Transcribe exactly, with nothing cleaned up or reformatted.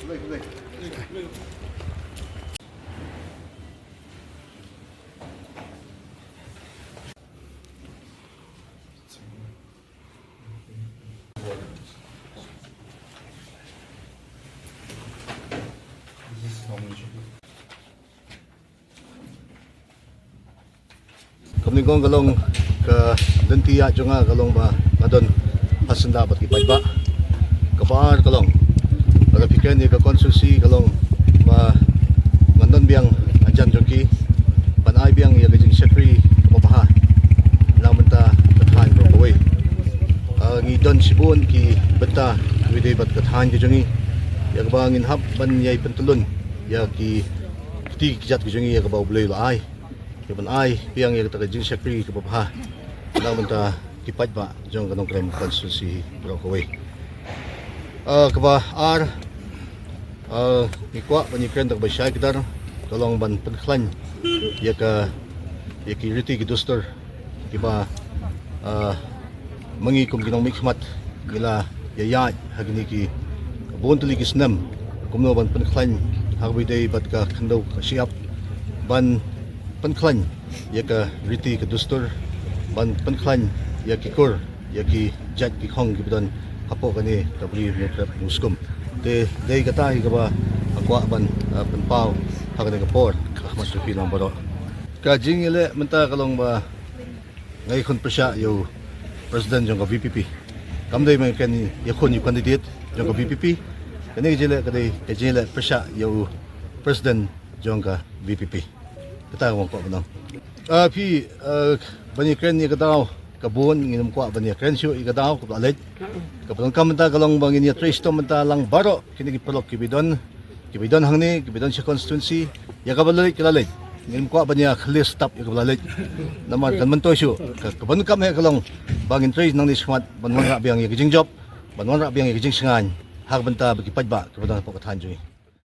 Kam nyngkong ka long ka lynti ïaid jong nga ka long ba nga don ha syndah bad ki paidbah. Kaba ar ka long ba la pyrkhat ïa ka constituency ka long ba ngan don biang hajan jong ki ban ai biang ïa ka jingshakri kaba bha na bynta ka thaiñ baroh kawei. Ah, ngi don shibun ki bynta kiba ïadei bad ka thaiñ ka jong ngi ïa kaba ngin hap ban ïai pyntyllun ïa ki kti ki kjat ki jong ngi ïa kaba U Blei u la ai. Ïa ban ai biang ïa kata ka jingshakri kaba bha na bynta ki paidbah jong ka Nongkrem constituency baroh kawei. Ah, kaba ar, ah, ngi kwah ban ïakren da kaba shai kdar ka long ban pynkhlaiñ ïa ka, ïa ki riti ki dustur kiba, ah, ma ngi kum ki nongmihkhmat ngi la ïaid ha kine ki bun tylli ki snem kumno ban pynkhlaiñ ha kaba ïadei bad ka khyndew ka shyiap, ban pynkhlaiñ ïa ka riti ka dustur, ban pynkhlaiñ ïa ki kur ïa ki jait ki khong kiba don hapoh kane ka Ri Nongkrem Nongskun. Te dei kata hi kaba nga kwah ban, ah, pynpaw ha kane ka por ha khmat jong phi lang baroh. Ka jingïaleh mynta ka long ba nga ïakhun pyrshah ïa u president jong ka V P P. Kam dei ban ïakhun ïa u candidate jong ka V P P. Kane ka jingïaleh ka dei ka jingïaleh pyrshah ïa u president jong ka V P P. Kata ka ba nga kwah ban ong. Ah, phi, ah, ban ïakren ïa ka daw ka bun, ngim kwah ban ïakren shuh ïa ka daw kaba la leit. Kaba donkam mynta ka long ba ngin ïatrei shitom mynta lang baroh kine ki paralok kiba don, kiba don hangne, kiba don sha constituency, ïa kaba la leit ka la leit. Ngim kwah ban ïakhlieh stap ïa kaba la leit. Namar kan myntoi shuh, ka, kaba donkam hi ka long ba ngin trei nangne shakhmat ban wanrah biang ïa ka jingjop, ban wanrah biang ïa ka jingshngaiñ ha ka bynta ba ki paidbah kiba don hapoh ka thaiñ jong ngi.